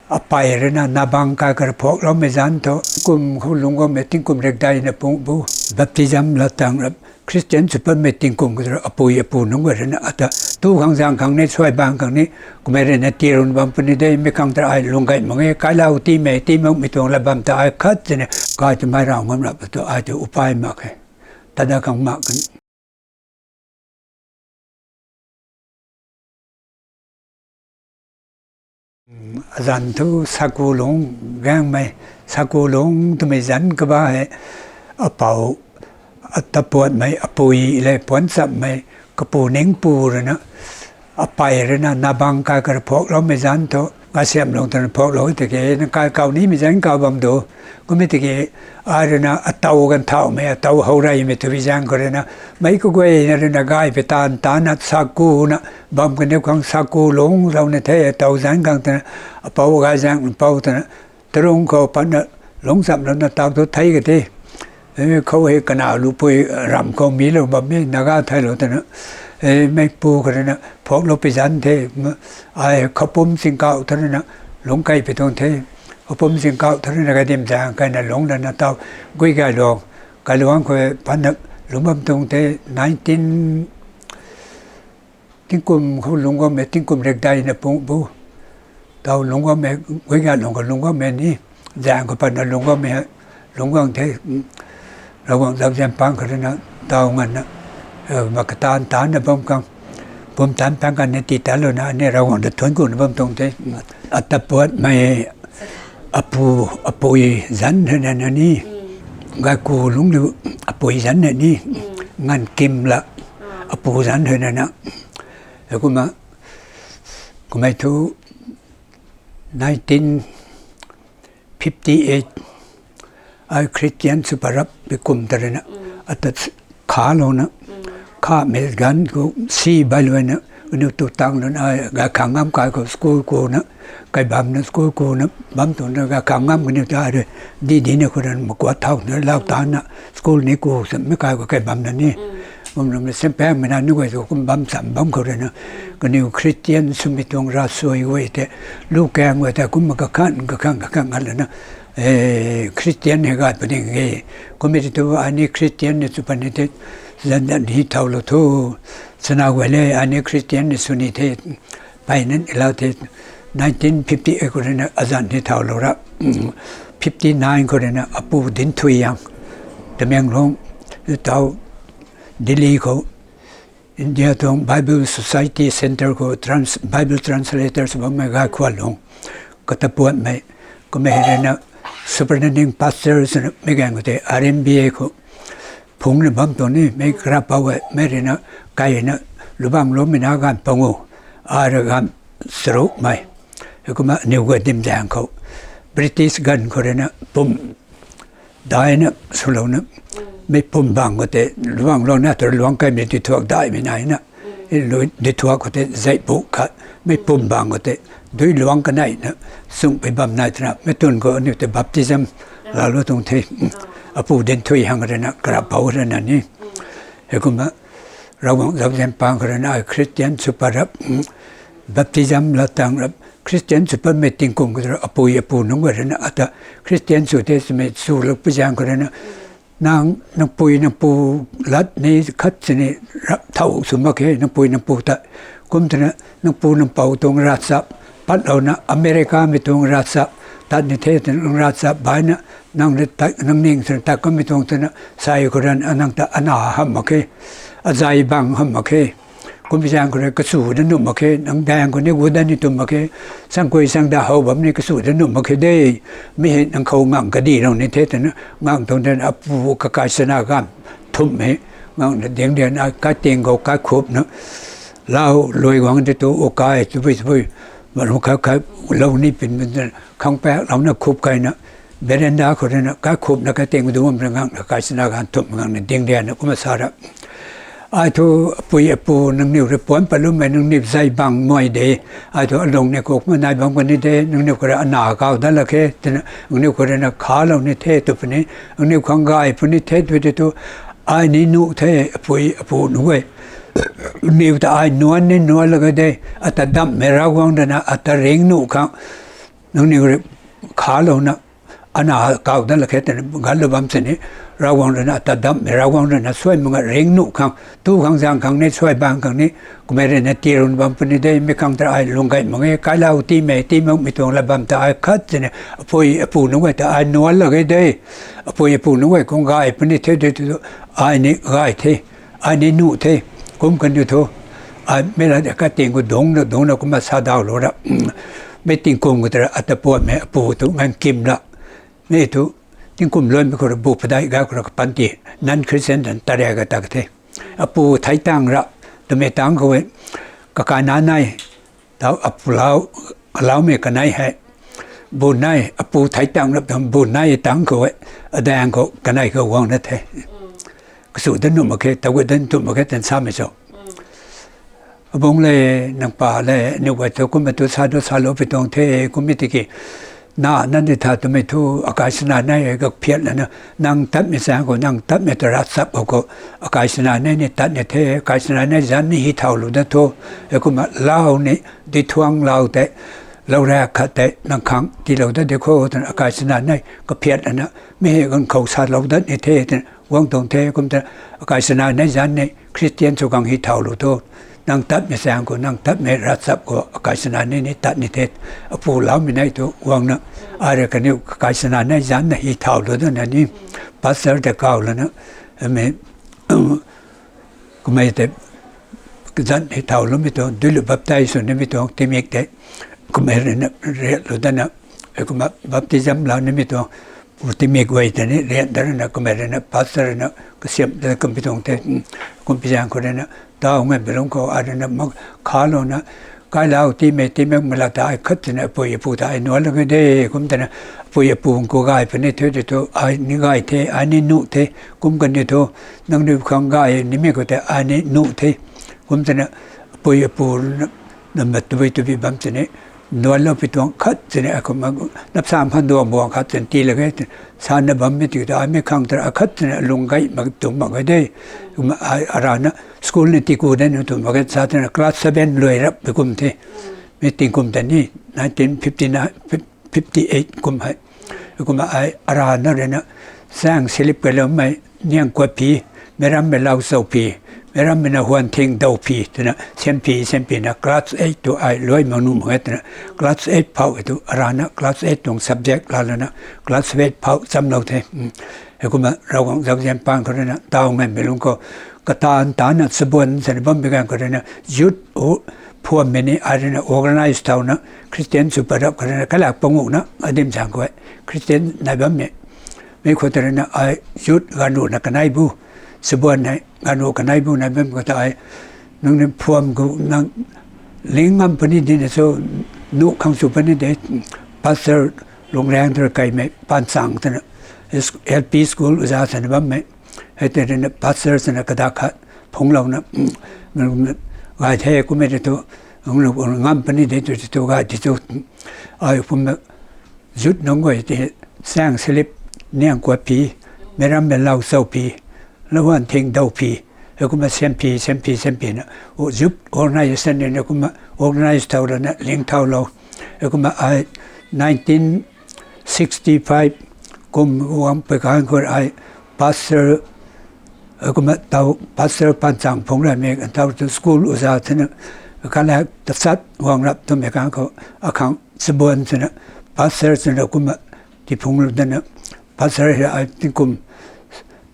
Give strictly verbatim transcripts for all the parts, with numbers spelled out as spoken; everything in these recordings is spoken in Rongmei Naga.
Apei rui na nabang kai kar phuakloumei zanc thu, kum khou lungc guangmei tingkum rikdei na pung bu, baptism latang rap, Christian sw patmei tingkum kar apui apu nunc guay rui na ata tu khang zang khang ni, suai bang khang ni, kummei rui na tirun bam puni de, mi khang ta ai lung gay mak e, kailau tiimei, tiimoumei tuang la bam ta ai khat sini, kai twmei rau ngam rap tu ai tu upai mak khe, tada khang mak kan. Azanc thu saku lungc gaengmei, saku lungc twmei zanc kaba hei, apou, atapuatmei, apui le puanchamhmei, kapu ningpu rui na, apei rui na nabang kai kar phuakloumei zanc thu, kasiamhlung twna phuaklou tiki, na kai kau nimei zanc kau bam du, kummei tiki, ai rui na ataw ganv thauhmei, ataw how reymei twbi zaeng khou rui na, meic kaguayna rui na gay pi taanv taanna, saku na, bam kaniw khang saku lungc zau ni the, ataw zanc khang twna, apou gay zaeng pou twna, tarung khou patna, lungc chamlou na taw thu thei ka the. E, khou hei kana lupui ramh khou milou bammei, naga theilou twna, e, meipu khou rui na, phuaklou pi zanc the, ai khoupum singkauh thu rui na, lungc kei pi tuang the, khoupum singkauh thu rui na, kadym zaeng kaina lungc lana taw, gui gayluang, kailuang khou patna, lungc bam tuang the, nineteen, tingkum khou lungc guangmei, tingkum rikdei na pung bu, taw lungc guangmei, gui gayluang khou lungc guangmei ni, zaeng khou patna lungc guangmei, lungc guang the, Ravguangc zauzian pang khou rui na, taw nganvna, e, ma kataanv taanna bam khang, pumtan pang kan ni tii tanlouna, ani Ravguangc ta thuanc kuna bam tuang the, atapuatmei, apu, apui zanc rui na ni, gayku lungc liu, apui zanc rui ni, nganv kim la, apu zanc rui na, e kumna, kummei thu, nineteen fifty-eight, ai Christian sw pat rap pi kum ta rui na, ata khalouna, khamei ganv khou si bailuaina, kaniw tu tanglouna, ai gay khang ngam kai khou school kuna, kai bamna school kuna, bam tuna gay khang ngam kaniw ta rui, di dina khou rui na makuat thauna, lau taanna, school ni ku samei kai khou kai bamna ni, kum rui na sempangmei na ni guay tu kum bam cham bam khou rui na, kaniw Christian swmei tuang ravsuai guay tei, lu kaeng guay tei kumna kakhan, kakhan, kakhan ngat lana, e, Christian hei gay puni e. Kummei tu ani Christian ni sw pat ni the, zanc zanc ni thau lou thu, sana guay le ani Christian ni sw ni the, peyna lau the, nineteen fifty-eight khou rui na azanc ni thau lou ra, fifty-nine khou rui na apu Dinthuiyang, Tamenglong, taw Delhi khou, India tuang Bible Society Centre khou trans-, Bible translator sw bammei gay khwan lung, katapuatmei, kummei rui na superintending pastor swna mei gaeng khou tei R M B A khou phungna bam tuang ni, mei karapou e, mei rui na, kaina, lubangloumei na ganv pangu, ai rui ganv charukmei, e kumna aniw guay dim zaeng khou, British ganv khou rui na pum daina swlouna, mei pum bang khou tei, luanglouna tu luang kaimei di thuak daihmei naina, e, lu-, di thuak khou tei zeipu khat, mei pum bang khou tei, dui luang kaneina, sungpui bam nai twna, mei tun khou aniw tei baptism laalou tuang the, apu Dinthuiyang rui na, karapou rui na ni, e kumna, Ravguangc zauzian pang khou rui na ai Christian sw pat rap, baptism latang rap, Christian sw patmei tingkum khou rui apui apu nunc guay rui na ata Christian sw the swmei swlou pi zaeng khou rui na, nang, nang pui nang pu lat ni khat sini rap thau sw mak khe, nang pui nang pu ta, kum twna, nang pu nang pou tuang ravchap, patlouna Americamei tuang ravchap, tat ni the twna nang ravchap baina, nang ni ta, nang ning swna tat kanmei tuang twna, sai khou rui na nang ta ana hamh mak khe, azai bang hamh mak khe, kummei zaeng khou rui kasu da nuh mak khe, nang daeng khou ni gu da ni tum mak khe, sangkui sangda how bam ni kasu da nuh mak khe de, mi hei nang khou ngang kadilou ni the twna, ngang tuang twna apu kakai sana ganv thumh hei, ngang na ding diana kaiting khou kaikhupna, lau lui guang tei tu, o kai, tabui, tabui, malum kha, kha, lou ni pin, pin, khang pak, louna khup kaina, veranda khou rui na, kaikhupna, kaiting du bam rui ngang na, kai sana ganv thumh ngang na, ding diana, kumna sa ra. Ai thu, apui apu, nangniw rui puan patlummei, nangniw zai bang mei de, ai thu, alung ni kuk ma nai bam kani de, nangniw khou rui ana kau dat lak khe, twna, nangniw khou rui na, khalou ni the, tw puni, nangniw khang gay puni the, tw tei tu, ai ni nuh the, apui apu nunc e. Niw ta ai nuan ni nuan lak de, ata damhmei Ravguangc rui na, ata ringh nuh khang, nangniw rui khalouna, ana kau dat la khe twna ganlou bam sini, Ravguangc rui na ata dammei, Ravguangc rui na suai mak ge, ringnuh khang, tu khang zaeng khang ni, suai bang khang ni, kummei rui na tirun bam puni de, mi khang ta ai lung gay mak ge, kailau tiimei, tii makmei tuang la bam ta ai khat sini, apui apu nunc guay ta ai nuan la ge de, apui apu nunc guay kung gay puni the de tu, ai ni gay the, ai ni nuh the, kum kan diu thu, ai mei la de kating khou dungcna, dungcna kumna sa daulou ra, mei tingkum khou ta ra ata puanmei apu tu nganv kim la, mi tu, tingkum luanmei khou ra bu padeih ga khou ra kapanty, non-Christian tan taria ga tak the. Apu thei tang ra, twmei tang khou e, kakana nai, tau apu lau, alaumei kanei hei, bu nai, apu thei tang rap tang bu nai tang khou e, adaeng khou kanei khou guangna the. Kasu dat nuh mak khe, tagut dat nuh mak khe tan samei cho. Abung le, nang pa le, aniw guay thu kumna tu sa du salou pi tuang the, kummei tiki, na, nang di tha twmei thu, akai sana nei, gak phiat lana, nang tatmei zaeng khou, nang tatmei ta ravchap khou, akai sana nei ni tat ni the, akai sana nei zanc ni hi thaulou dat thu, heikumna lau ni, di thuang lau tei, lau ra khat tei, nang khang tiilou dat di kho, twna akai sana nei, kaphiat lana, mi hei ganv khou salou dat ni the, twna, guang tuang the, kum ta, akai sana nei zanc ni, Christian sw khang hi thaulou thu, nang tatmei zaeng khou, nang tatmei ravchap khou, akai sana nei ni tat ni the, apu laumei nei tu guangna, ai rui kaniw akai sana nei zanc na hi thaulou dat na ni, pastor tei kau lana, mei, kummei tei, zanc hi thauloumei tuang, duilu baptize sw nimei tuang, tingmik tei, kummei rui na, riatlou dat na, kumna baptism lau nimei tuang, pu tingmik guay tei ni, riat dat rui na, kummei rui na, pastor rui na, kasiamh dat kummei tuang the, kumpi zaeng khou rui na, tau nganvmei lungc khou, ai rui na, mak khalouna, kailau tiimei, tii makmei la ta ai khat sini, apui apu ta ai nuan la ge de, kum twna, apui apu khou gay puni the di thu, ai ni gay the, ai ni nuh the, kum kan di thu, nangniw khang gay nimei khou tei, ai ni nuh the, kum twna, apui apu na, na mat tabui tabui bam sini, nuanlou pi tuang khat sini, akumna, napsam khan duang buang khat sini, tii la ge, sana bammei ti ta, ai mi khang ta, akhat sini, lung gay mak tum mak ge de, kumna, ai, arana, school ni tiku de nu tum mak ge, sa twna, class seven luai rap pi kum the, mi tingkum ta ni, nineteen fifty nine, fifty eight kum hei. Kumna ai arana rui na, saeng silip kaloumei, niang kuat phi, meic rammei lau chau phi, meic rammei na huan thing dau phi, twna, siam phi, siam phi na, class eight tu ai luai mak nuh mak ge twna, class eight phou tu, arana class eight tuang subject la lana, class eight phou chamlou the. Heikumna Ravguangc zauzian paan khou rui na, tau nganvmei lungc khou, kataanv taanna chabuan sini bammei ganv khou rui na, youth phuammei ni, ai rui na organize thauna, Christian sw pat rap khou rui na, kalak panguhna, adim zaeng khou e, Christian nai bammei. Mi khou ta rui na, ai youth ganv ruhna kanei bu, chabuan hei, ganv ruh kanei bu nai bam khou ta ai, nangniw phuam khou, nang, ling ngam puni di na cho, nuh khang sw puni de, pastor, Lungraeng tu rui kaimei, Panchang twna, L P school uza sini bammei, hei tei rui na pastor swna kadak khat phungclouna, gay the kummei tei thu, ngam puni de tu, tu gay di tu, ai kumna, youth nunc guay tei, saeng silip, niang kuat phi, meic rammei lau chau phi, lauhuan thing dau phi, heikumna siam phi, siam phi, siam phi na, youth organization rui na kumna organize thau lana ling thaulou, heikumna ai nineteen sixty five kum guang pui kan khou ai pastor, kumna tau pastor Panchang phungc ramei kan tau tu school uza thena, kalak tachat guang rap twmei kan khou akhang chabuan swna, pastor swna kumna tiphungclou dana, pastor hei ai tingkum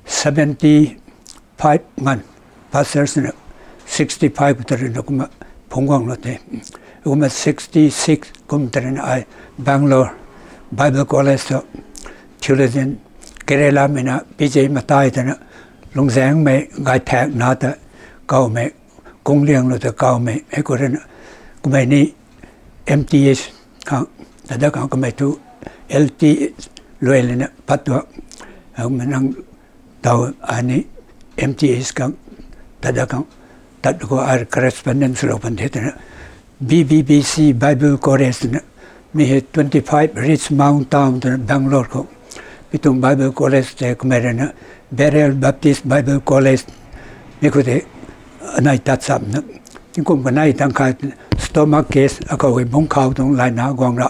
seventy five nganv, pastor swna sixty five ta rui na kumna phungc guanglou the. Kumna sixty six kum ta rui na ai Bangalore Bible College ta theologian Kerala mei na P J Matai twna, Lungzaengmei gaythakna ta kawmei, kunglianglou ta kawmei hei khou rui na, kummei ni M T S khang, tada khang kummei thu L T luai lana pat tuang, nang tau ai ni M T S khang, tada khang, tat khou ai correspondence lou pan the twna, B B B C Bible College twna, mi hei twenty five Ridgemount Town twna Bangalore khou, mi tuang Bible College tei kummei rui na, Berean Baptist Bible College, mi khou tei, anei tat chamna, tingkum kanei tang khat, stomach case akhou hei bungc khou tuang layna guang ra,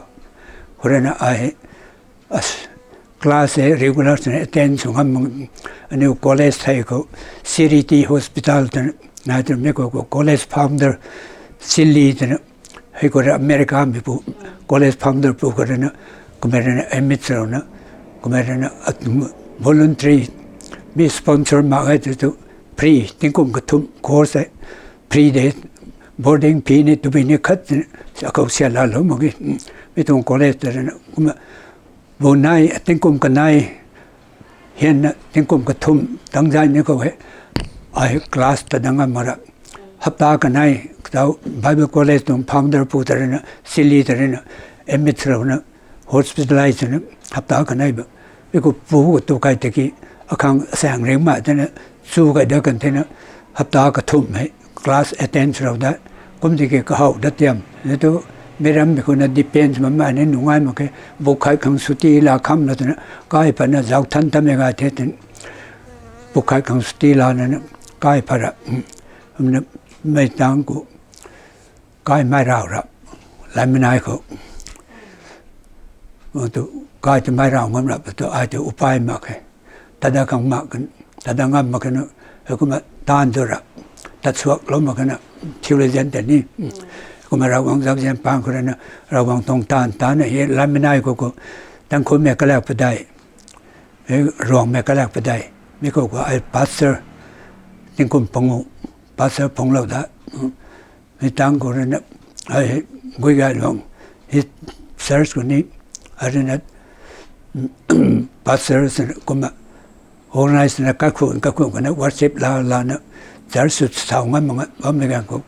Rui na ai, as, class e regular twna attend sw ngam, aniu college thei khou, Charity Hospital twna, nai twna mi khou khou college founder, Chili twna, hei khou rui America mi pu, college founder pu khou rui na, kumei rui na admit sw rau na, kumei rui na, at-, voluntary, mi sponsor mak e tu tu, free, tingkum kathumh course e, free de, boarding fee ni, tabui ni khat, akhou sia laalou mak ge, mi tuang college ta rui na, kumna, bu nai, tingkum kanei, hian na, tingkum kathumh, tangzay ni khou he, ai class ta dang a mara, hapta kanei, katau Bible College tuang founder pu ta rui na, Chili ta rui na, admit sw rau na, hospitalize na, hapta kanei ba, mi khou pu khou tu kai tiki, akhang sang ring ma twna, chu kai da kan thena, hapta kathumh hei, class attend sw rau da, kum tiki kahow da tiam, na tu, mi ram mi khou na depends ma ma ni nungai mak khe, bu khai khang suti la kham na twna, kai pat na zau than tam e ga the twna, bu khai khang suti la na na, kai pat ra, na, mei tang khou, kai mei rau ra, lam mi nai khou, tu, kai tu mei rau ngam ra, tu, ai tu upai mak khe, tada khang mak kan, tada ngam mak kan, kumna taanv tu ra, tat suak lou mak kan, theologian ta ni, kumna Ravguangc zauzian pang khou rui na, Ravguangc tuang taanv, taanv na he, lam mi nai khou khou, Tangkhulmei kalak padei, e, Ruangmei kalak padei, mi khou khou ai pastor, tingkum pangu, pastor phunglou da, mi tang khou rui na, ai, Guigailuang, hi church khou ni, ai rui na, pastor sw kumna, organize na kakhun, kakhun khou na worship la, la na, church sw thau ngam mak nga, bammei ganv khou,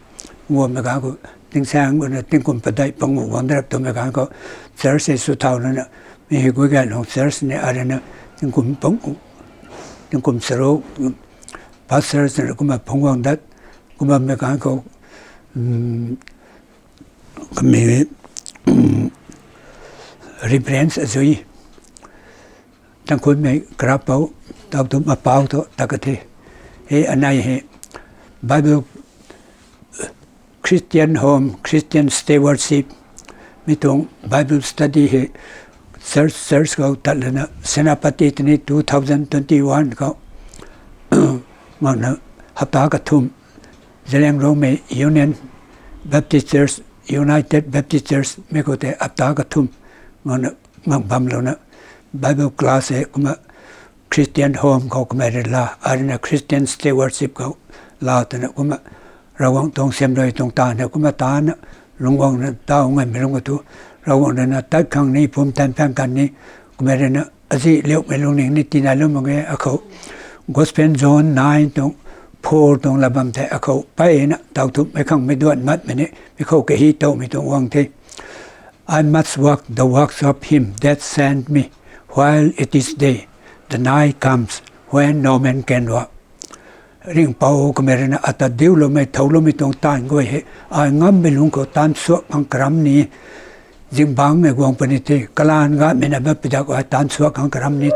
nguammei ganv khou, tingsaeng khou na, tingkum padei pangu guang darap twmei ganv khou, church hei sw thau na na, mi hei Guigailuang church ni, ai rui na, tingkum pangu, tingkum charuk, pastor sw na kumna phung guang dat, kumna mei ganv khou, kami, Reverend Azui, Tangkhulmei karapou, tau tu mapau tu ta ka the. He anei he Bible, Christian Home, Christian Stewardship, mi tuang Bible study he church, church khou tat lana Senapati tini two thousand twenty-one khou, ngana hapta kathumh, Zeliangrongmei Union Baptist Church, United Baptist Church, mi khou tei hapta kathumh, ngana ngang bam louna, Bible class e kumna Christian Home khou kumna rui la, ai rui na Christian Stewardship khou la twna kumna, Ravguangc tuang siamruai tuang taanv na kumna taanv na, lungc guangna tau ngaimei lungc khou tu, Ravguangc rui na tat khang ni, pumtan phaan kan ni, kumna rui na, azih liumei lungning ni tinai lou mak ge akhou. Gospel John nine tuang four tuang la bam tei akhou mpeyna tau thu meic khang meic duan matmei ni, mi khou kahi towmei tuang guang the. I must work the works of him that sent me while it is day. The night comes when no man can work. Ringhpouc kamei rui na ata diuloumei thouloumei tuang taanv guay hei, ai ngammei lungc khou taanv suak khang karam ni, zingbangc mei guang puni the, kalanv gatmei na bapui dak ai taanv suak khang karam ni,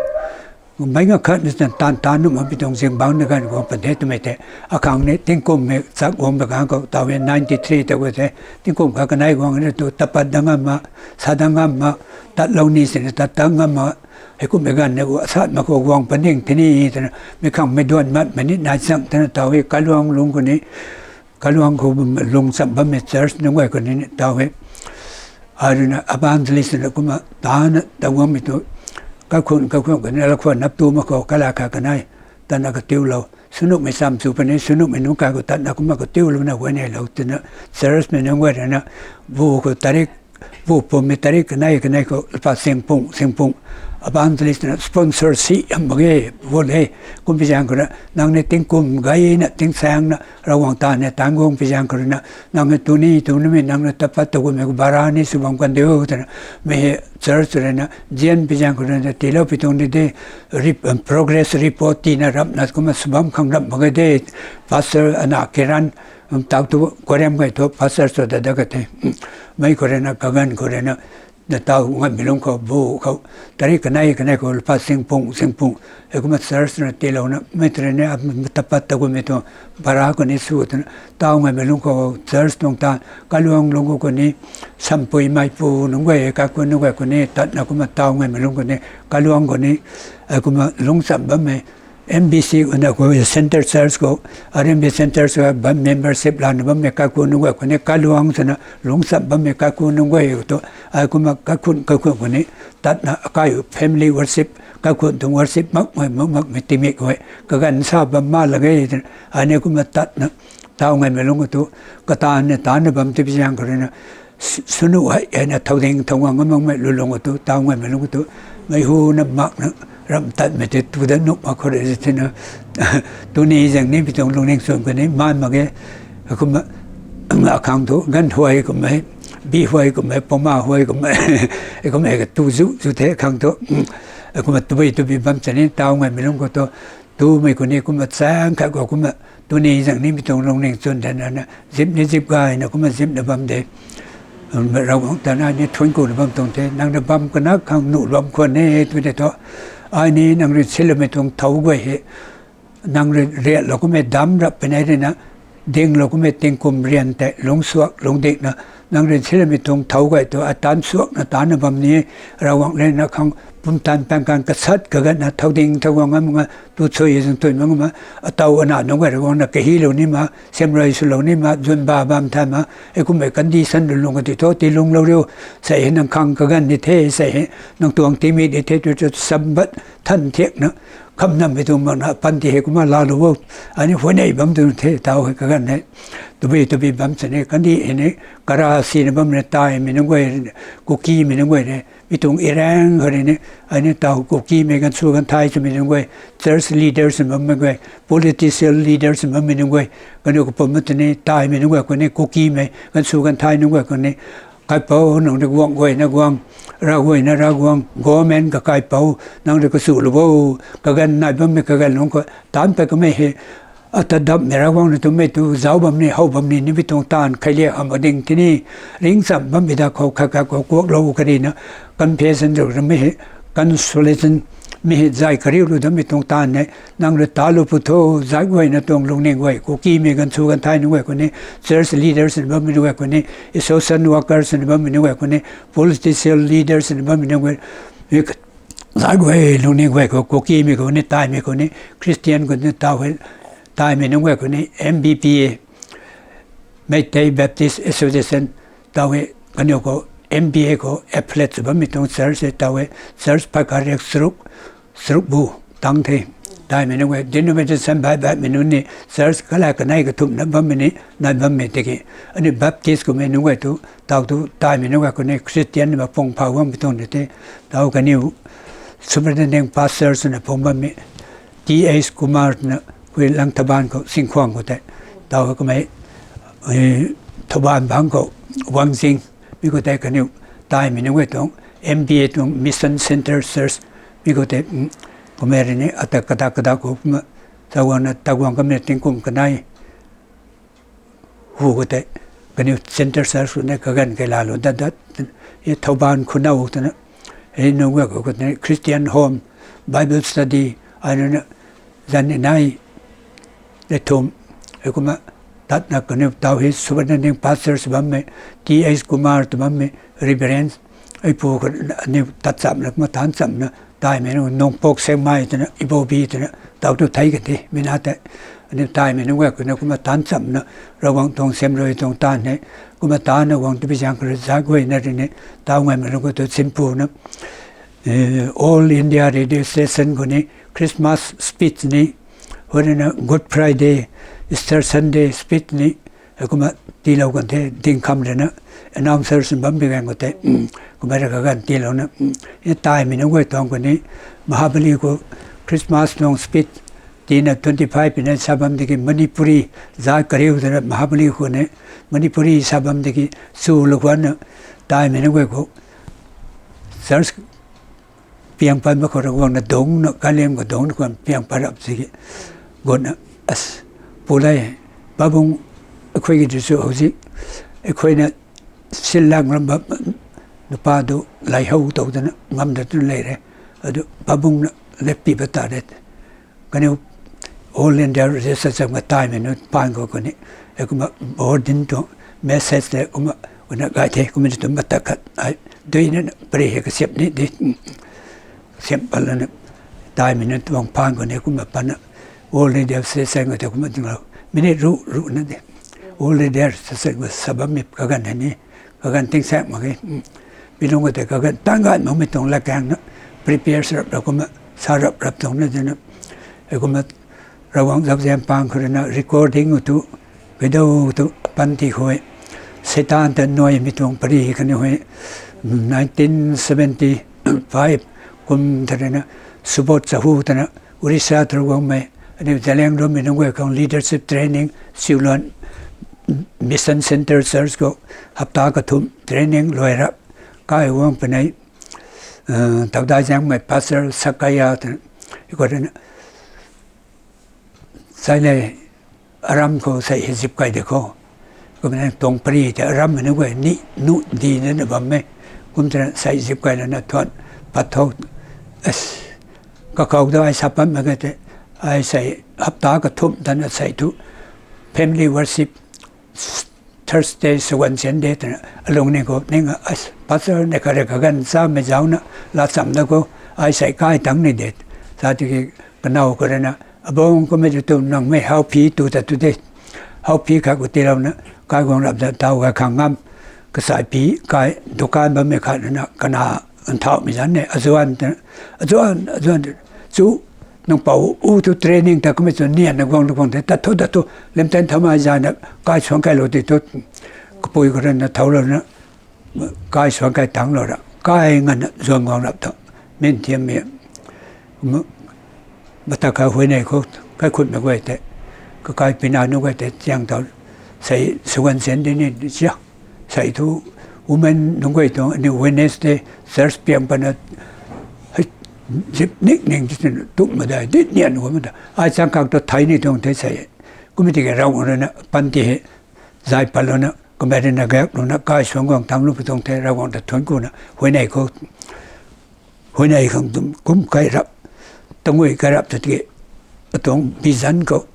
meic nga khat ni tan taanv taanv nuh makpui tuang zingbangc na ganv guang puni the twmei tei, akhang ni tingkum mei chak guang ba ganv khou taw e ninety three ta guay the, tingkum khat kanei guang ni tu tapat dat ngam ma, sa dat ngam ma, tatlou ni sini tat dat ngam ma, heikumhmei ganv ni gu asat mak khou guang paning tini twna, meic khang meic duan matmei ni nai chang twna taw e, Kailuang lungc khou ni, Kailuang khou lungc cham bammei church nunc guay khou ni taw e. Ai rui na evangelist na kumna taanv na ta guangmei tu, kakhun kakhun khou ni lakhwan nap tu mak khou kala kha kanei, tatna katiulou, swnuhmei cham chu puni, swnuhmei nunc kai khou tatna kumna katiulouna guay neilou twna, church mei nunc guay rui na, bu khou tarik, bu pummei tarik kanei kanei khou lapa singpung singpung, evangelist na sponsor si yam mak ge, bu le, kumpui zaeng khou rui na, nang ni tingkum gayna, tingsaengna, Ravguangc taanv ni taanv guang pui zaeng khou rui na, nang ni tuni tunimei nang ni tapat ta gummei khou bara ni sw bam kan diu twna, mei hei church rui na, zian pui zaeng khou rui na, tiiloupui tuang ni de, rep-, progress report tina rapna kumna sw bam khang rap mak ge de, pastor ana Kiran, tau tu Korean guay thu pastor sw dat dat ka the. Mei khou rui na, kaganv khou rui na, na taw ngaimei lungc khou bu khou, tarik kanei kanei khou lupa singpung singpung, heikumna church na tiilouna mei tari ni a matapat ta kumei tuang bara khou ni sw twna taw ngaimei lungc khou church tuang ta, kaluang lungc khou ni, sampui meipu nunc guay, kaikhunc nunc guay khou ni tatna kumna taw ngaimei lungc khou ni, kaluang khou ni, heikumna lungc cham bammei, M B C na khou Center Church khou, R M B Center Church khou bam membership lana bammei kaikhunc nunc guay khou ni kaluang swna lungc cham bammei kaikhunc nunc guay tu, heikumna kaikhunc kaikhunc khou ni tatna akai family worship, kaikhunc tuang worship makmei makmei tingmik e, kaganv sa bam ma lak ge, ani kumna tatna taw ngaimei lungc khou tu, kataanv ni taanna bam tipi zaeng khou rui na, sw- swnuh hei heina thow ding thow guang makmei lulung khou tu taw ngaimei lungc khou tu, mei hu na makna ramh tatmei tei tu dat nuh mak khou rui tina, tuni zaeng ni mi tuang lungning chwn khou ni man mak ge, kumna akhang thu ganv huay kummei, bi huay kummei, poma huay kummei, kumna ka tu zu zu the khang thu, kumna tabui tabui bam chani taw ngaimei lungc khou tu, tumei khou ni kumna chaeng khat khou kumna tuni zaeng nimei tuang lungning chwn de na, zip ni zip gayna kumna zipna bam de. Ravguangc ta na ni thuanc kuna bam tuang the, nang rui bam kana khang nuh bam khwan e tw de thu, ai ni nang rui siloumei tuang thow guay hei, nang rui riatlou kummei dam rap puni rui na, dinglou kummei tingkum rian tei lungcsuak lungdikna, nang rui siloumei tuang thow guay tu atan suakna taanna bam ni, Ravguangc rui na khang pumtan pang kan kasat kaganvna thow ding thow guang ngam nga, tu chui zang tui mak ma, ataw ana nunc guay Ravguangc na kahilou ni ma, siamruai swlou ni ma, zwnba bam thay ma, hei kummei condition lulung ka ti thu tiilunglou riu, sei hei nang khang kaganv ni the, sei hei nang tuang tingmik ni the tw tu sambat than thiakna, khamnammei tuang makna panty hei kumna laalou o, ani huayney bam tu the taw hei kaganv hei, tabui tabui bam chani kandih hei ni, kara sina bam ni taimei nunc guay, Kukimei nunc guay ni, mi tuang iraeng khou rui ni, ani taw Kukimei ganvsw ganvthai swmei nunc guay, church leaders bammei guay, political leaders bammei nunc guay, kaniw kapumc tini taimei nunc guay khou ni, Kukimei ganvsw ganvthai nunc guay khou ni, kaipouc nang rui guang guayna guang, Ravguangc na Ravguangc, government ka kaipouc nang rui kasulou o, kaganv nai bammei kaganv lungc khou taanc pat kamei hei, ata dammei Ravguangc na tumei tu zauc bam ni how bam ni nimei tuang taanv kheiliak hamh ding tini, ringccham bammei da khou khat khat khou kuaklou karina, confession rui ramei hei, consolation mei hei zay kariulou dammei tuang taanv e, nang rui talou pu tho, zat guayna tuang lungning guay, Kukimei ganvsw ganvthai nunc guay khou ni, church leaders na bammei nunc guay khou ni, social workers na bammei nunc guay khou ni, political leaders na bammei nunc guay, zat guay lungning guay khou Kukimei khou ni, taimei khou ni, Christian khou ni, taw hei, taimei nunc guay khou ni, M B P A, Meitei Baptist Association, taw hei kaniw khou M B A khou affiliate sw bammei tuang church hei taw hei, church phay kariak charuk, charuk bu tang the. Taimei nunc guay denomination baih baihmei nunc ni, church kalai kanei kathumhna bammei ni nai bammei tiki, ani Baptist kummei nunc guay tu, taw tu taimei nunc guay khou ni Christian na pung phau guangmei tuang ni the, taw kaniw superintending pastor swna phung bammei T H Kumar twna, hui Langthaban khou Singkhwang khou tei, taw kummei, Thoubal bangc khou Wangzing, mi khou tei kaniw taimei nunc guay tuang M B A tuang Mission Center Church, mi khou tei, kummei rui ni ata kadak kadak khou kumna, taguangna taguang kamei tingkum kanei hu khou tei, kaniw Center Church khou ni kaganv kei laalou dat dat, Thoubal Khunou twna, hei nunc guay khou tei Christian Home, Bible Study, ai nunc na, zan ni nai, lei thum, hei kumna, tatna kaniw taw hei superintending pastor sw bammei, T H Kumar tw bammei, Reverend, hei pu khou, aniw tat chamna kumna taanc chamna, taimei nunc Nungpok Sengmei twna, Ibobi twna, taw tu thei kan the, mi na tei, aniw taimei nunc guay khou na kumna taanc chamna, Ravguangc tuang siamruai tuang taanv hei, kumna taanna guang tipi zaeng khou rui zat guayna rui ni, taw ngaimei nunc khou tu simpuna, All India Radio Station khou ni Christmas speech ni, hei rui na Good Friday, Easter Sunday speech ni, hei kumna tiilou kan the, dingkham rui na announcer sw bammei gaeng khou tei, kummei rui kaganv tiilouna, taimei nunc guay tuang khou ni, Mahabali khou Christmas tuang speech tina twenty five ina sa bam tiki Manipuri zat kariu twna Mahabali khou ni, Manipuri sa bam tiki swlou khwanna, taimei nunc guay khou church piang pat mak khou Ravguangc na dungcna, kaliam khou dungcna khwan piang pat rap tiki, gutna, pulei, pabung, ꯑꯩꯈꯣꯏꯒꯤ ꯗꯨꯁꯨ ꯍꯧꯖꯤꯛ ꯑꯩꯈꯣꯏꯅ ꯁꯤꯜ ꯂꯥꯡꯂꯝꯕ Napa du lai how tou dana ngam da tun lei re. Adu pabung na lepi bata re. Kaniw All India Resistance Church ma taimei nu pan khou kani. E kumna board din tuang message te kumna, kumna gai the, kumna tu mata khat ai. Dui na pari he kasiap ni di. Kasiap pal na taimei nu tuang pan khou ni kumna pan na. All India Resistance Church ma te kumna ding lo. Minute ru, ru na di. All India Resistance Church ma sabam mi kagan ni. Kagan ting sak mak ge. Mi lung ka tei kagan tang gai makmei tuang latkaeng na prepare sa rap ra kumna, sa rap rap tuang na tina. E kumna Ravguangc zauzian pang khou rui na recording u tu, video tu panty khou e. Satan ta nuaimei tuang pari kani hui, nineteen seventy-five kum ta rui na Subodh Sahu ta na Orissa ta rui guangmei, aniu Zeliangrongmei nunc guay khang leadership training, Siuluan Mission Center Church khou hapta kathumh training luai rap, kai guang puni, Tawdai Zaengmei Pastor Sakaya ta, i khou rui na, sai le, aram khou sei hei zip kai de khou. Kumna tuang pari te aram mei nunc guay ni, nu di na na bam e. Kum ta na sei zip kai lana thuan pat tho. As, kakhou ta ai sa pat mak ge te, ai sei hapta kathumh ta na sei tu family worship, Thursday, Sawan, Sunday ta na alung ni khou ning a, as, pastor ne kare kagan chamei zauc na, la cham da khou, ai sei kai tang ni de. Sa tiki kanow khou rui na, abang kumna tu nang mei hau phi tu ta tu de. Hau phi khat khou tilou na, kai guang rap da tau ga khang ngam. Kasai phi kai dukan bammei khat na, kana nthauhmei zanc ne, azuan ta, azuan, azuan ta, chu, nang pou u tu training ta kumna chu nian na guang lu guang te, ta thu, ta thu, limten thamai zay na, kai suang kai lou ti tu, kapui khou rui na thoulou na, kai suang kai tang lou ra, kai ngan na zuang guang rap ta, min thiammei, mata kha huayney khou, kaikhunhmei guay tei, kakai pina nunc guay tei chiang tau, sei Sawan, Sunday ni sia, sei thu women nunc guay tuang aniu Wednesday church piang pana, hei, zip ning ning ti tumh ma dai, dit nian guang ma ta, ai chang kak ta thei ni tuang the sei, kumna tiki Ravguangc rui na panty hei, zay pat lou na, kamei rui na gak lou na, kai suang guang tang lu pu tuang the, Ravguangc ta thuanc ku na, huayney khou, huayney khang tum kum kai rap, tangui kai rap ta tiki, atuang vision khou,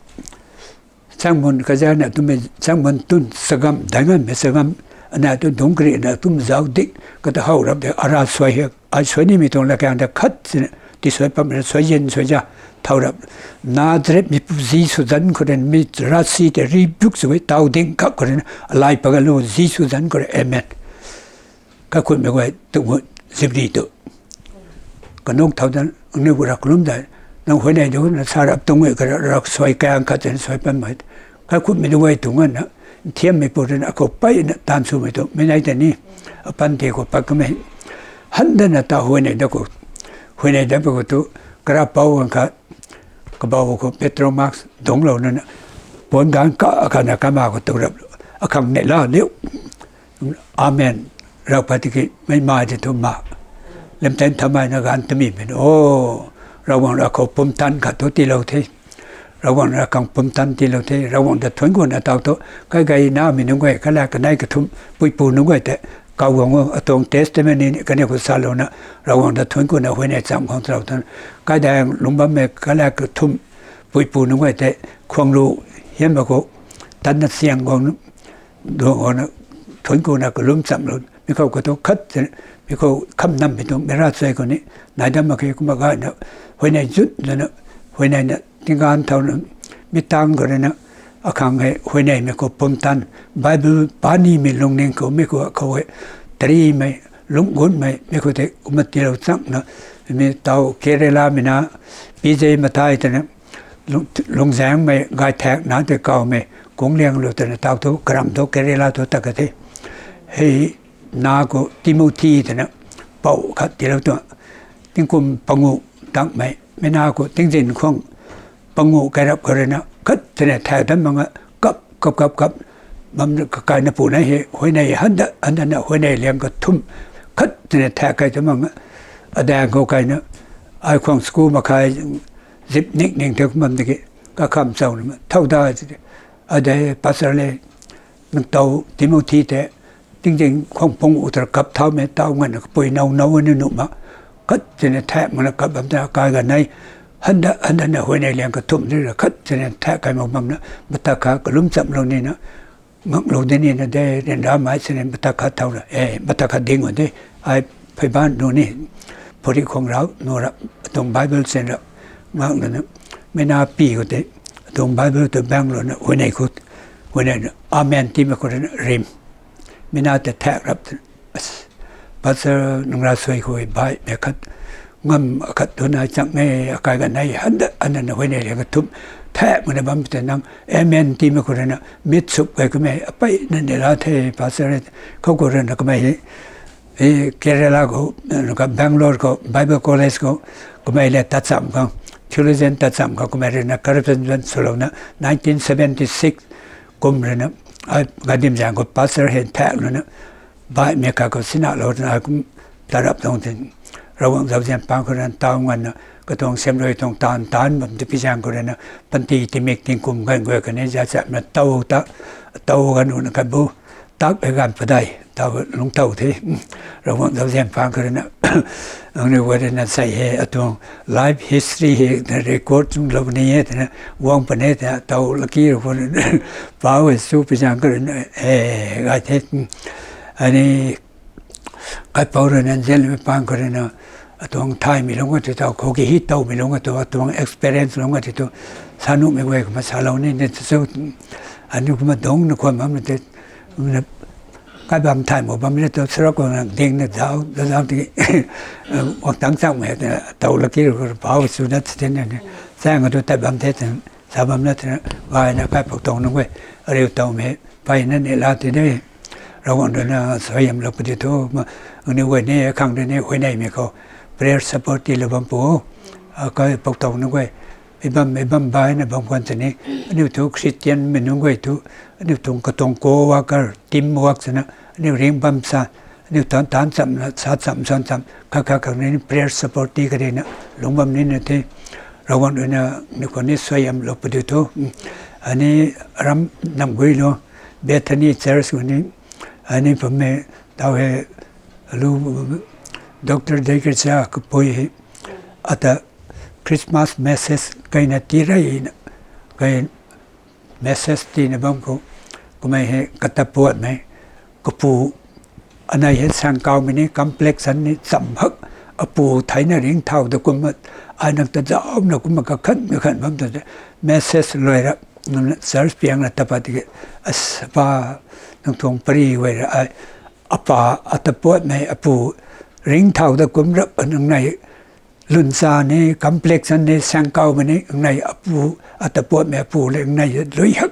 changmun kazan na tumei, changmun tun sagam, dainganmei sagam, ana tu dungc kari na tum zauc dik, kata how rap de, ara suai hek, ai suai nimei tuang latkaeng ta khat sina, ti suai pam na suai zin suai za, thau rap, Nazareth meipu Jisu zanc khou rui mi ravsic tei rebuke sw e, tau ding kak khou rui na, alai paga lu Jisu zanc khou rui, amen. Kaikhunhmei guay tu, zipri tu. Kanuk thau dan, aniu rak kalum dai, nang huayney du na sa rap tuang e, ka rak suai kaeng khat tei suai pam mei. Kaikhunhmei nunc guay tuang na, nthiammei pu rui na, akhou pey na, taanv swmei tu, mei nai tei ni, apanty khou pat kamei. Han dan na ta huayney da khou, huayney da khou tu, kara pou ganv khat, kabau khou petrol mask dungclou na na, puan ganv ka, akana kama khou tu rap, akhang neihla liu. Amen. Rau pat tiki mei mai tei thu ma. Limten thamei na ganv tamimei na. O, Ravguangc rui akhou pumtan khat thu tiilou the. Ravguangc rui akhang pumtan tiilou the. Ravguangc ta thuanc ku na tau thu. Kai gay namei nunc guay, kalat kanei kathumh, puipu nunc guay tei. Kau guang o, atuang testimony kaniw khou salou na. Ravguangc ta thuanc ku na huayney cham khang talou tan. Kaidaeng lungc bammei kalat kathumh, puipu nunc guay tei. Khuang lu, hianmei khou, tanna siang guang, duang guang na, thuanc ku na kalum chamlou. Mi khou katu khat, mi khou kham nammei tuang, mi ravsuai khou ni, nai dam mak khe kumna gayna, huayney zut lana, huayney na, tingganv thau na, mi tang khou rui na, akhang hei, huayneymei khou pumtan, Bible panimei lungning khou, mi khou, khou hei, tarimei, lungc gunmei, mi khou tei, kumna tiilou chang na, mi tau Kerala mei na, P J Mathai tei na, lung, lungzaengmei, gaythak na tei kawmei, kung liang lu tei na tau thu, karam thu, Kerala thu ta ka the. Hei, na khou Timothy tei na, pou khat tiilou tuang, tingkum panguh tangmei, mei na khou tingzin khwang, panguh kairap khou rui na, khat tei na thak dam mak nga, kap, kap, kap, kap, bam kakai na pu na hei, huayney handa, handa na huayney liang kathumh, khat tei na thak kai dam mak nga, adaeng khou kaina, ai khwang school makhai, zip ning ning tei kum bam tiki, kakham chau na ma, thau da, adei pastor le, nang tau Timothy tei, Tingting khwang pung utar kap thaumei tau nganv kapui now now ni nuh ma. Khat sini thak mana kap bam ta kai ganei. Handa, handa na huayney liang kathumh ri ra khat sini thak kai mak bam na. Mata kha kalum chamlou nina. Ngaklou di nina de, ryanra mai sini mata kha thau ra. Eh, mata kha ding o de. Ai phey ban nu ni. Phuri khwang rau, nu ra. Atuang Bible sini ra. Ngak na na. Mena pi ko de. Atuang Bible tu bang lo na. Huayney khut. Huayney na. Amen ti ma ko ra na. Rim. Mena te thak rap. As, Pastor nang ra sui khui bai, mei khat, ngam khat tu nai chang e, akai ganei, handa, handa na huayney liang kathumh, thak mana bam te nang, amen ti ma ko ra na, mit sup kai kamei, apei na ni la the, Pastor, khou ko ra na kamei hi, hi Kerala ko, na ka Bangalore ko, Bible College ko, kamei le tat cham khang, theologian tat cham khang, kamei ra na, ka represent swlou na, nineteen seventy-six, kum ra na, ai, gadim zang ko, Pastor hen thak lou na, Bai mei kha khou sina lou twna ai kum tarap tuang tin. Ravguangc zauzian pang khou rui na tau nganvna, katuang siamruai tuang taanv taanc bam ti pi zaeng khou rui na, panty timik tingkum ganv guay khatni zat zatna tau ta, tau ganv rui na khat bu, tak e ganv padai, tau lungc tau the. Ravguangc zauzian pang khou rui na, nangniw guay rui na sei he, atuang life history hei na record chung lou ni e twna, guang puni twna, tau laki rui khou rui na, pau e su pi zaeng khou rui na, e, gay the. Ani, kaipouc rui na, nzianmei pang khou rui na, atuang thaymei lungc a ti tau, khou ki hi towmei lungc a tu, atuang experience lungc a ti tu, sa nuhmei guay kumna salou ni, ni tu su, aniu kumna dungc na khwan bam na ti, na, kai bam thay mak bam na tu, sarak khou na ding na zau, zau, zau ti, wak tang changmei, tau laki rui khou pau su dat ti na ni, zaeng a tu tat bam the, sa bam na ti na, gayna kaipouc tuang nunc guay, ariu towmei, peyna ni la ti de. Ravguangc rui na suaihiamlou pudi thu, ma, aniu guay ni, akhang rui ni, huayneymei khou, prayer support tiilou bam pu, a, kaipouc tuang nunc guay, mi bam, mi bam baina bam khwan tini, aniu thu Christian mei nunc guay thu, aniu tuang katuang co-worker, team work swna, aniu ring bam sa, aniu taanc, taanc chamna, sa cham, san cham, kha, kha, kha ni prayer support ti kadina, lungc bam nina the, Ravguangc rui na, mi khou ni suaihiamlou pudi thu, ani ram nam guilou, Bethany Church khou ni, ani pammei, tau he, lu, Doctor Degersa kapui he, ata Christmas message kaina tii reyna, kai message tiina bam khou, kamei hei kata puatmei, kapu, anei hei saengkawmei ni, complexion ni cham hak, apu theina ringcthau ta kumna, ai nang ta zauna kumna kakhan, kakhan bam ta, message luai ra, church piangna ta pat tiki, as, pa, nang tuang pary guay ra, ai, apa, ata puatmei, apu, ringcthau ta kum rap, nang nei, lwnsa ni, complexion ni, saengkawmei ni, nang nei, apu, ata puatmei, apu le, nang nei, lui hak.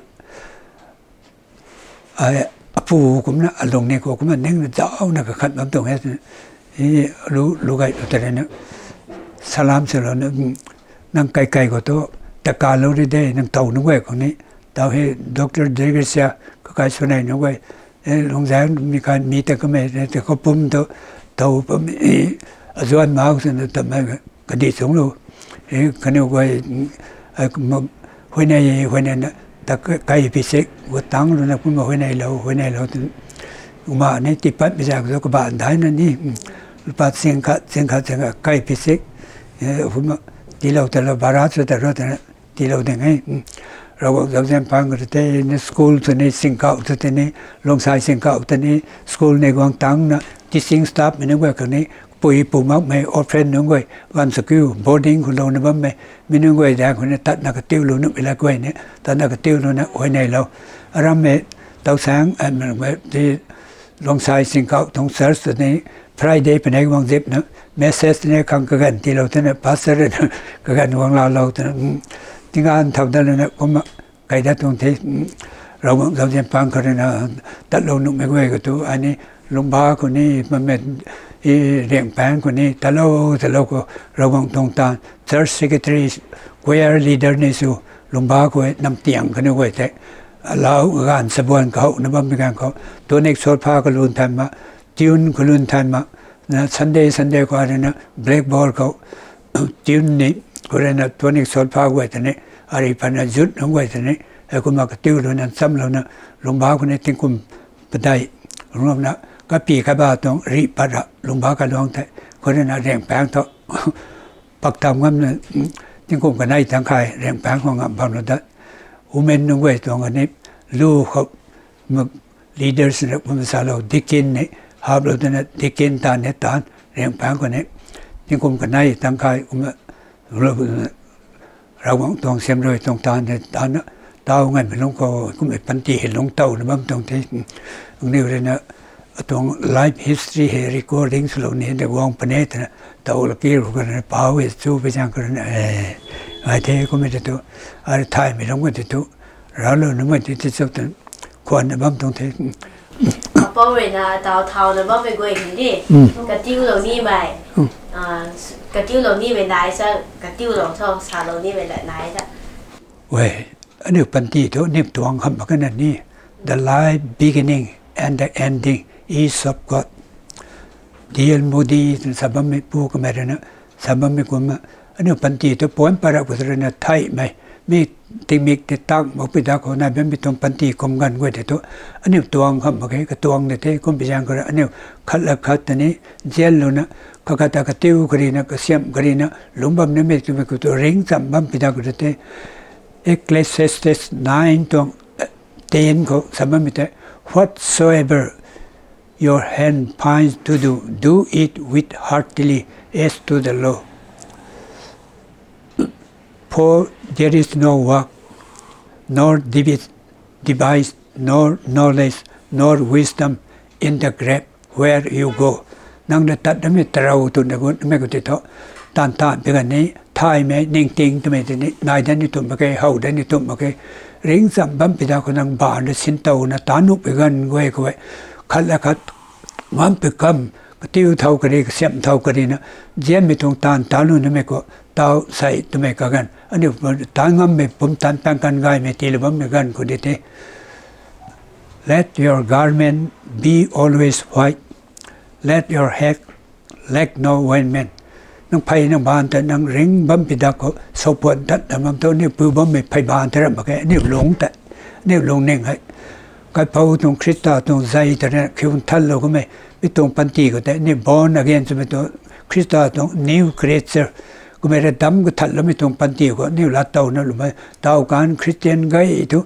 Ai, apu kumna, alung ni khou kumna, ningna zauna kakhan bam tuang e, lu, lu gay lu ta rui na, salam swlou na, nang kai kai khou tu, takalou ri de, nang tow nunc guay khou ni, tau he, Doctor Degersa, kakai swnei nunc guay, e, lungzaeng mi kan, mi ta kamei, te khou pum tu, tow pum, e, azuan mau swna ta mei, kadih chungclou, e, kaniw guay, e, ma, huayney, huayneyna, ta kai, kai pi sek, gua tang rui na kumna huayneylou, huayneylou, tu, ma ni tiipatmei zaeng tu kaba daina ni, lupa ching khat, ching khat, ching khat, kai pi sek, e, kumna, tiilou ta lou, bhara sw ta rou ta, tiilou ding e. Ravguangc zauzian pang khou rui tei ni school tu ni, singkauh tu tei ni, luangsai singkauh tu ni, school ni guang tangna, teaching staff mei nunc guay khang ni, pui pu makmei, orphan nunc guay, ganv sakiu, boarding khou louna bammei, mi nunc guay zaeng khou ni, tatna katiulou nuhmei la guay ni, tatna katiulouna, huayneylou. Arammei, tau saeng, e, ti, luangsai singkauh tuang church tu ni, Friday panei guang zipna, message ni khang kaganv tiilou twna, pastor rui na, kaganv guang laalou twna, tingganv thau dat lana, kumna, kai dat tuang the, Ravguangc zauzian pang khou rui na, tatlou nuhmei guay khou tu, ani, lungba khou ni, mamei, e, riangpaeng khou ni, tatlou, tatlou khou, Ravguangc tuang taanv, church secretary, choir leader ni sw, lungba khou, namtiang kaniw guay tei, alau, ganv sabuan kahouna bammei ganv khou, tonic solfa kalun than ma, tune kalun than ma, na Sunday, Sunday khou rui na, blackboard khou, tune ni, khou rui na, tonic solfa guay ta ni, ari pana zut nunc guay ta ni, heikumna katiulouna, chamlouna, lungba khou ni tingkum padai, Lungna, kapi kaba tuang ri pat ra, lungba kaluang the, khou rui na Riangpaeng thu, pak tam ngam na, tingkum kanei tang khay, Riangpaeng khou ngam bam na dat. Women nunc guay tuang ani, lu khou, mak leaders na kum salou, deacon ni, haplou dana, deacon tan ni tan, Riangpaeng khou ni, tingkum kanei tang khay, kum, Ravguangc tuang siamruai tuang taanv tei taanna, tau ngaimei lungc khou kummei panty hei lungc tow na bam tuang the. Aniu rui na atuang life history hei recording swlou ni de guang puni twna, tau laki rui na pau e chu pi zang kar na e. Ngai the kummei tei tu, ar thaymei lungc khou tei tu, raclou numei tei tei chuk twna, khwan na bam tuang the. Apou rui na tau thau na bammei guay hei ni, katiulou nimei, katiulou nimei nai sa, katiulou tho, salou nimei la nai sa. Wei, aniu panty thu aniu tuang hamh mak khe na ni, the life beginning and the ending is of God. D L Moody twna sa bammei pu kamei rui na, sa bammei kumna, aniu panty thu puan para khou rui na theihmei, mi tingmik tei tang mak pi da khou nai bammei tuang panty kum ganv guay tei thu, aniu tuang hamh mak khe, katuang de the, kum pi zaeng khou rui aniu khat la khat ta ni, zianlouna, kakhat ta katiu kari na, kasiamh kari na, lungc bam nimei twmei khou tu ringccham bam pi da khou rui the. Ecclesiastes nine tuang, ten khou sa bammei tei, whatsoever your hand finds to do, do it with heartily as to the Lord. For there is no work, nor devi-, device, nor knowledge, nor wisdom in the grave where you go. Nang na tat namei tarou tu na gut namei khou tei thu, taanv taanv pi ganv ni, thaymei, ningting twmei tei ni, nai dat ni tumh mak khe, how dat ni tumh mak khe, ringccham bam pi da khou nang baan rui sin tow na taanv nuh pi ganv guay khou e, khat la khat, ngam pi kam, katiu thau kari, kasiamh thau kari na, zianmei tuang taanv taanv lu namei khou, tau sei twmei kaganv, aniu taanv ngammei pumtan pang kan gaymei tiilou bammei ganv khou di the. Let your garment be always white. Let your head lack no ornament. Nang phey nang baan ta nang ring bam pi da khou, soupuan tat na bam thu, aniu pu bammei phey baan tei ram mak khe, aniu lungc tei, aniu lungning hei. Kaipouc tuang Khrista tuang zei ta rui na khiu nthanlou kummei, mi tuang panty khou tei, aniu born again twmei tuang, Khrista tuang new creature, kummei rui dam kathanloumei tuang panty khou, aniu laatow na lumei, tau kan Christian gay thu,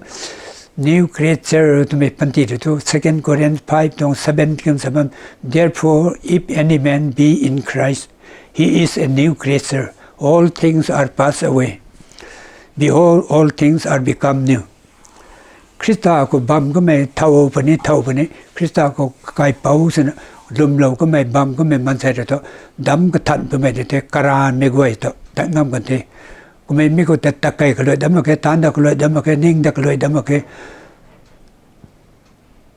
new creature twmei panty rui thu, Second Corinthians five tuang seven kum sa bam, therefore, if any man be in Christ, he is a new creature. All things are passed away. Behold, all things are become new. Khrista khou bam kamei thow puni, thow puni, Khrista khou kaipouc swna lwmlou kamei bam kamei maansei rui thu, dam kathan twmei tei the, karanvmei guay thu tat ngam kan the. Kummei mi khou ta, takei kaluai dam mak khe, taanv ta kaluai dam mak khe, ning ta kaluai dam mak khe.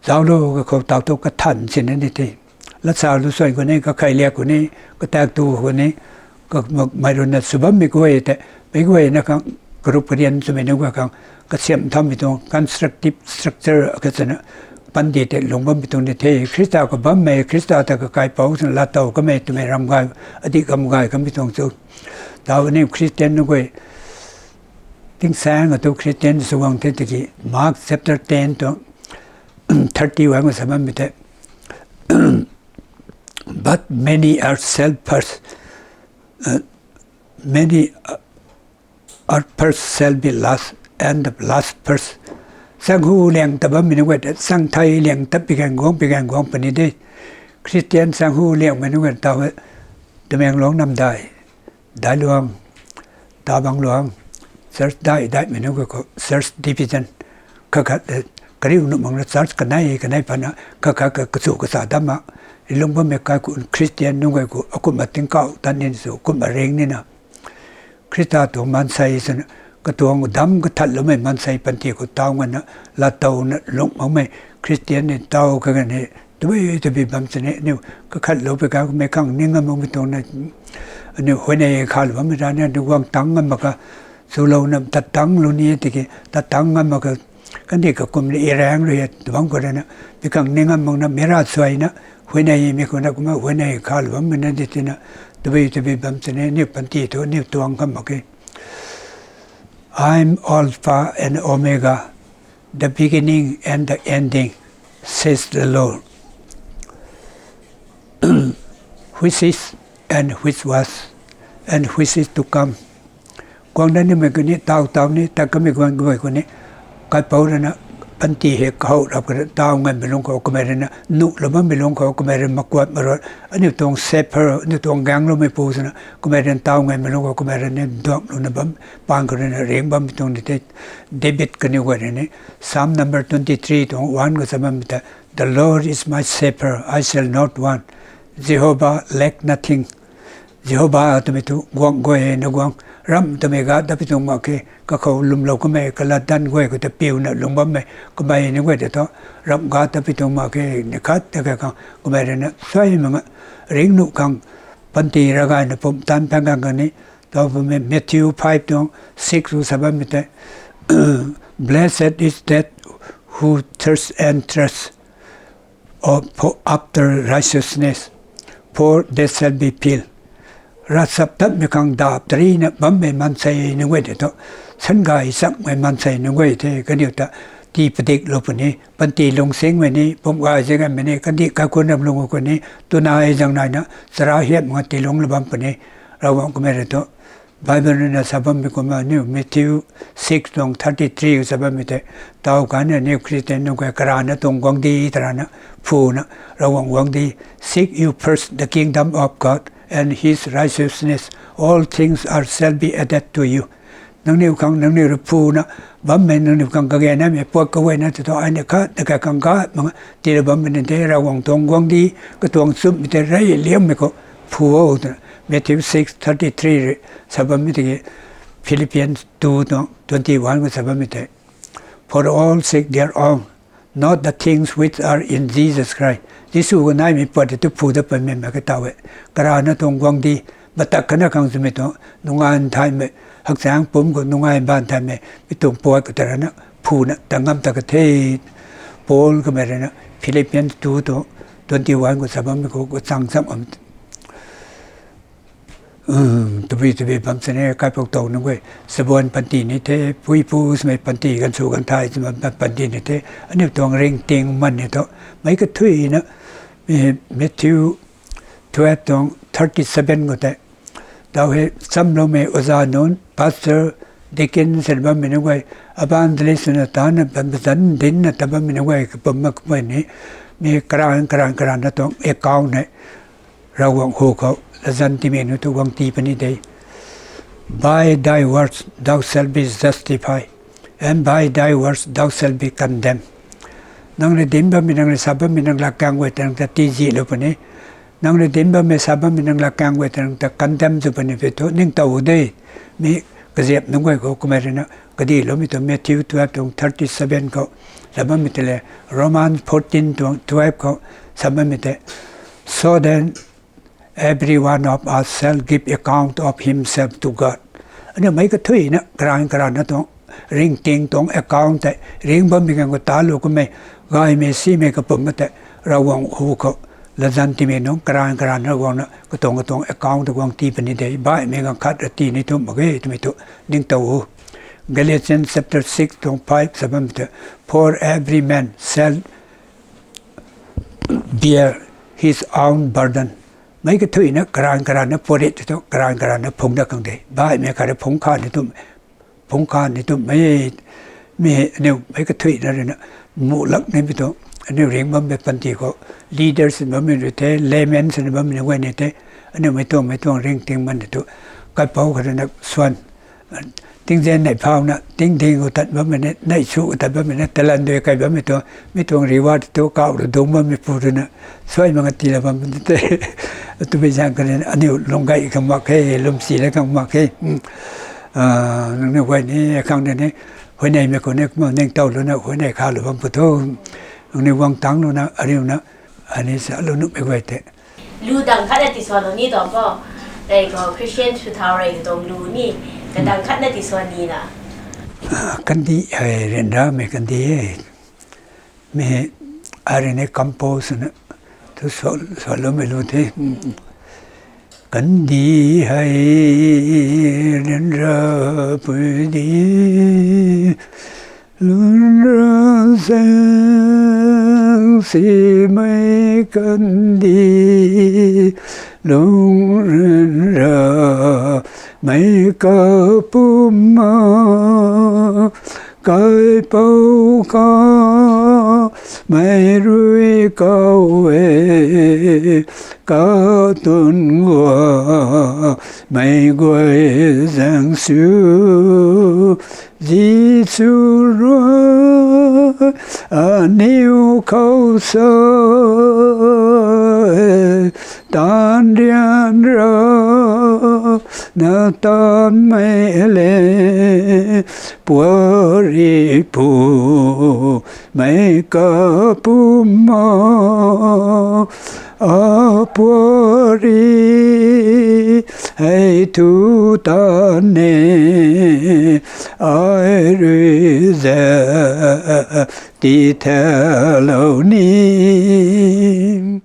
Zauclou kakhou tau thu kathan sina ni the. Latsa lu suan khou ni, kakhei liak khou ni, katak tu khou ni, kamei rui na sw bammei guay tei, meic guay na khang, group karian swmei nunc guay khang, kasiamh thaumei tuang constructive structure khat swna, panty tei lungc bammei tuang ni the. Khrista khou bammei, Khrista ta kakaipouc swna laatow kamei twmei ram gay, adih kam gay kamei tuang chu. Tau aniu Christian nunc guay, tingsaeng a tu Christian sw guang the tiki, Mark chapter ten tuang, thirty-one khou sa bammei tei, but many are selfers, uh, many, uh, are first shall be last, and the last first. Sanghu liang ta bammei nunc guay tei, sangthei liang ta pi gan guang, pi gan guang puni de. Christian sanghu liangmei nunc guay tau e, Tamenglong namdai, Dailuang, Tabangluang, church dai daimei nunc guay khou, church division, kakhat, kariu nuh mak na church kanei kanei pana, kakhat ka kachu kacha dam a, lungc bammei kaikhun Christian nunc guay khou, akumhna tingkauh tan nin sw, akumhna ring nina, Khrista tuang maansei swna, katuang dam kathanloumei maansei panty khou tau ngana, laatowna lungh makmei Christian ni tau kagan hei, tabui tabui bam sini, aniu kakhatlou pui kamei khang ning ngam makmei tuang na, aniu huayney khalou bammei rana, aniu guang tang ngam mak ka, swlouna tat tang lou ni tiki, tat tang ngam mak ka, kandih kakum ni i raeng rui e, tw bam khou rana, mi khang ning ngam makna, mi ravsuaina, huayneymei khou na kumna, huayney khalou bammei na di tina, tabui tabui bam sini, aniu panty thu, aniu tuang kham mak e. I am Alpha and Omega, the beginning and the ending, says the Lord. which is, and which was, and which is to come. Guang dat nimei kuni, taw taw ni, tat kamei guang guay kuni, kaipouc rana, panty hei kahow rap kara, taw ngaymei lungc khou kamei rana, nuh lou bammei lungc khou kamei rana, makuat marot, aniu tuang shepherd, aniu tuang gaengloumei pu swna, kamei rana taw ngaymei lungc khou kamei rana, duak luna bam, paan khou rana, ring bammei tuang ni te, David kaniw guay rana, Psalm number twenty-three tuang one khou sa bammei ta, The Lord is my shepherd, I shall not want. Jehovah lack nothing. Jehovah twmei tu guang guay na guang, ramh twmei ga dat pi tuang mak khe, kakhou lwmlou kamei, kalat dan guay khou ta piuna lung bammei, kamei ni guay ta thu, ramh ga dat pi tuang mak khe, ni khat ta kha khang, kamei rana, suai manga, ring nuh khang, panty ravgayna pumtan pan khang kani, taw bammei Matthew five tuang six khou sa bammei te, Blessed is that who thirst and thirst of, for after righteousness, for they shall be filled. Ravchaptatmei khang dap tarina bammei maansei nunc guay tei thu, sangay chakmei maansei nunc guay tei kaniw ta tii padiklou puni, panty lungsingmei ni, pumgay zingmei ni, kandih kaikhunc ram lung khou ni, twna ei zang naina, chara hiam nga tii lungclou bam puni, Ravguangc kamei rui thu, Bible rui na sa bammei kumna aniu Matthew six tuang thirty-three sa bammei tei, taw kani aniu Christian nunc guay karana tuang guangcdic tarana, phuna, Ravguangc guangcdic, seek you first the kingdom of God and his righteousness, all things are shall be added to you. Nangniw khang, nangniw rui phuna, bammei nangniw khang kagenamei, puat kaguayna tei thu, ai ni khat, na khat khang khat, manga, tiilou bammei ni tei, Ravguangc tuang guangcdic, katuang chumhmei tei, rey liammei khou, phu o, twna, Matthew six thirty-three rui, sa bammei tei, Philippians two tuang twenty-one khou sa bammei tei, For all seek their own, not the things which are in Jesus Christ. Jisu khou naimei puat tei tu phu dat pammei mak khe taw e. Karana tuang guangcdic, matak khana khang swmei tuang, nungai nthaimei, hakchang pumc khou nungai ban thaymei, mi tuang puat khou tarana, phuna, ta ngam ta ka the. Paul kamei rui na, Philippians two tuang twenty-one khou sa bammei khou, khou chang cham am Tabui tabui bam sini, kaipouc tow nunc guay, sabuan panty ni the, puipu swmei panty, ganvsu ganvthai swmei panty ni the, aniu tuang ringting man ni thu, meic kathuina, Matthew twelve tuang thirty-seven khou tei, taw hei chamloumei oza nunc, pastor, deacon sini bammei nunc guay, evangelist swna tana bam bazan dinna ta bammei nunc guay kapumc mak kumei ni, mi karan karan karanna tuang account hei, Ravguangc hu khou, latzan tiimei nunc tu guang tii puni de. By thy words thou shalt be justified, and by thy words thou shalt be condemned. Nang rui dinc bammei, nang rui sa bammei, nang latkaeng guay ta nang ta tizihlou puni. Nang rui dinc bammei, sa bammei, nang latkaeng guay ta nang ta condemn sw puni pi thu ningtow de. Mi kaziap nunc guay khou kamei rui na kadiloumei tu Matthew twelve tuang thirty-seven khou, sa bammei tei le, Romans fourteen tuang twelve khou, sa bammei tei, So then, every one of us shall give account of himself to God. Aniu meic kathuina, karan karanna tuang, ringting tuang account tei, ring bammei khang khou talou kummei, gaymei simei kapumc tei, Ravguangc hu khou, latzan tiimei nunc, karan karanna guangna, katuang katuang account ta guang tii puni de, baihmei ganv khat ra tii ni tumh mak ge twmei tu, ningtow o. Galatians chapter six tuang five sa bammei tei, For every man shall bear his own burden. Meic kathuina, karan karanna puat ri tei thu, karan karanna phungc dat khang de, baihmei khat rui phungc kha ni tumh, phungc kha ni tumh mei, mi aniu meic kathuina rui na, muh lak nimei tu, aniu ring bammei panty khou, leaders bammei rui the, laymen sini bammei nunc guay ni the, aniu mei tuang mei tuang ringting man ni tu, kaipouc khat rui na swan, tingzan nei phauna, tingding khou tat bammei ni, nei su khou tat bammei ni, talan dui kai bammei tu, mi tuang reward tu, kauh rui dungc bammei pu rui na, suai mak nga tiilou bam tei, twmei zaeng kha ni, aniu lung gay khang mak khe, lwmsi la khang mak khe. Nangniw guay ni, khang ni, huayneymei khou ni, kumna ningtowlouna, huayney khalou bam pu thu, nangniw guang tangclouna, ariuna, ani salou nuhmei guay tei. Lu dang khatna tiswanlou ni tuang khou, rey khou Christian sw thau rey katuang lu ni, kadang khatna tiswan ni na. Kandih hei ryanramei kandih e. Mi, arui ni compose na, tu swanloumei lu the. Kandih hei ryanrapui di, lunra zaeng simei kandih. Lungc ryanramei kapumc a, kaipouc kamei rui kau e, katun guangmei guay zaeng sw Jisu rui aniw khou sa e, taanv ryanrana taanvmei le, puari pu mei kapumc a, apuari hei thu tan e, ai rui za ti thalou ni.